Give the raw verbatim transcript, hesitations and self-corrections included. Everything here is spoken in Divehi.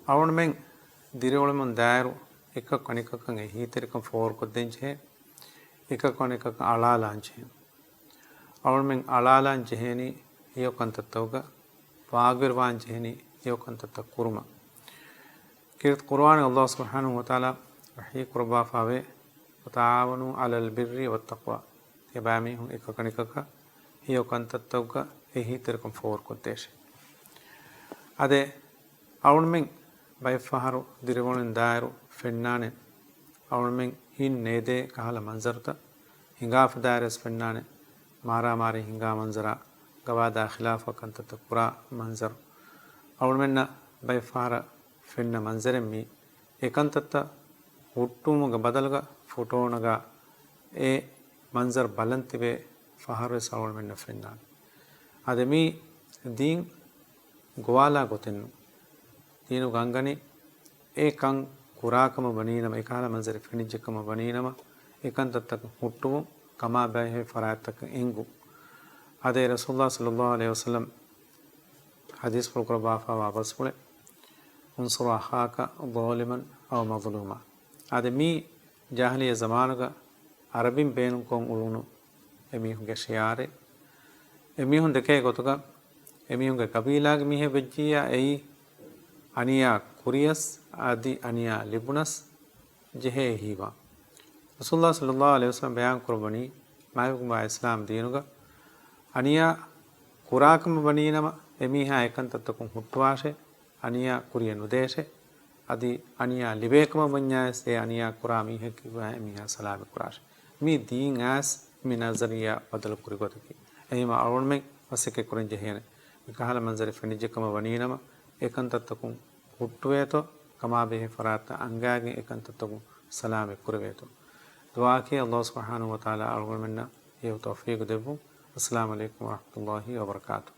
އަޅުގަނޑުމެން ދިރިއުޅެމުން ދާއިރު އެކަކު އަނެކަކަށް އެހީތެރިކަން ފޯރުކޮށްދޭން ޖެހޭ، އެކަކު އަނެކަކަށް އަޅާލާން ޖެހޭ. އަޅުގަނޑުމެން އަޅާލާން ޖެހޭނީ ހެޔޮ ކަންތައްތަކުގަ، ވާގިވެރިވާން ޖެހޭނީ ހެޔޮ ކަންތައްތައް ކުރުމަށް. ކީރިތި ޤުރުއާނުގަ ﷲ ސުބްޙާނަހޫ ވަތަޢާލާ ވަޙީ ކުރައްވާފައިވޭ، وتعاونوا على البر والتقوى. ތިޔަބައިމީހުން އެކަކަނިކަކަށް ހެޔޮ ކަންތައްތަކުގަ އެހީތެރިކަން ފޯރުކޮށްދޭށޭ. އާދެ، އަޅުގަނޑުމެން ބައެއްފަހަރު ދިރިއުޅެން ދާއިރު ފެންނާނެ، އަޅުގަނޑުމެން ހިތް ނޭދޭ ކަހަލަ މަންޒަރުތައް ހިނގާފަ ދާއިރުވެސް ފެންނާނެ، މާރާމާރީ ހިނގާ މަންޒަރާ، ގަވާއިދާ ޚިލާފަށް ކަންތައްތައް ކުރާ މަންޒަރު. އަޅުގަނޑުމެންނަށް ބައެއްފަހަރަށް ފެންނަ މަންޒަރެއް މީ. އެ ކަންތައްތައް ހުއްޓުވުމުގެ ބަދަލުގަ ފޮޓޯނަގާ އެ މަންޒަރު ބަލަން ތިބޭ ފަހަރުވެސް އަޅުގަނޑުމެންނަށް ފެންނާނެ. އާދެ، މީ ދީން ގޮވާލާ ގޮތެއް ނޫން. ދީނުގަ އަންގަނީ އެ ކަން ކުރާކަމަށް ވަނީނަމަ، އެކަހަލަ މަންޒަރެއް ފެނިއްޖެކަމަށް ވަނީނަމަ، އެ ކަންތައްތަކަށް ހުއްޓުވުން، ކަމާބެހޭ ފަރާތްތަކަށް އެނގުން. އާދެ، ރަސޫލުﷲ ޞައްލަﷲ ޢަލައިހި ވަސައްލަމް ޙަދީޘްފުޅު ކުރައްވާފައިވާ ބަސްފުޅެއް، انصر أخاك ظالما أو مظلوما. އާދެ، މީ ޖާހިލިއްޔަ ޒަމާނުގަ ޢަރަބިން ބޭނުންކޮށް އުޅުނު އެމީހުންގެ ޝިޢާރެއް. އެމީހުން ދެކޭ ގޮތުގަ، އެމީހުންގެ ޤަބީލާގެ މީހެއް ވެއްޖިއްޔާ އެއީ އަނިޔާ ކުރިޔަސް، އަދި އަނިޔާ ލިބުނަސް ޖެހޭ އެހީވާން. ރަސޫލުﷲ ޞައްލަﷲ ޢަލައިހި ވަސައްލަމް ބަޔާން ކުރައްވަނީ، މާތްވެގެންވާ އިސްލާމް ދީނުގަ އަނިޔާ ކުރާކަމަށް ވަނީނަމަ، އެމީހާ އެކަންތައްތަކުން ހުއްޓުވާށޭ، އަނިޔާ ކުރިޔަށް ނުދޭށޭ، އަދި އަނިޔާ ލިބޭކަމަށް ވަންޏާވެސް އެ އަނިޔާ ކުރާ މީހަކީ އެމީހާ ސަލާމަތް ކުރާށޭ. މީ ދީން އައިސް މި ނަޒަރިއްޔާ ބަދަލު ކުރި ގޮތަކީ. އެހެންވީމަ އަޅުގަނޑުމެން މަސައްކަތް ކުރަން ޖެހޭނެ. މި ކަހަލަ މަންޒަރެއް ފެނިއްޖެ ކަމަށް ވަނީނަމަ، އެ ކަންތައްތަކުން ހުއްޓުވޭތޯ، ކަމާބެހޭ ފަރާތްތައް އަންގައިގެން އެ ކަންތައްތަކުން ސަލާމަތް ކުރެވޭތޯ. ދުޢާއަކީ ﷲ ސުބްޙާނަހޫ ވަތަޢާލާ އަޅުގަނޑުމެންނަށް ހެޔޮ ތައުފީޤު ދެއްވުން. އައްސަލާމު ޢަލައިކުމް ވަރަޙްމަތުﷲ ވަބަރަކާތުހު.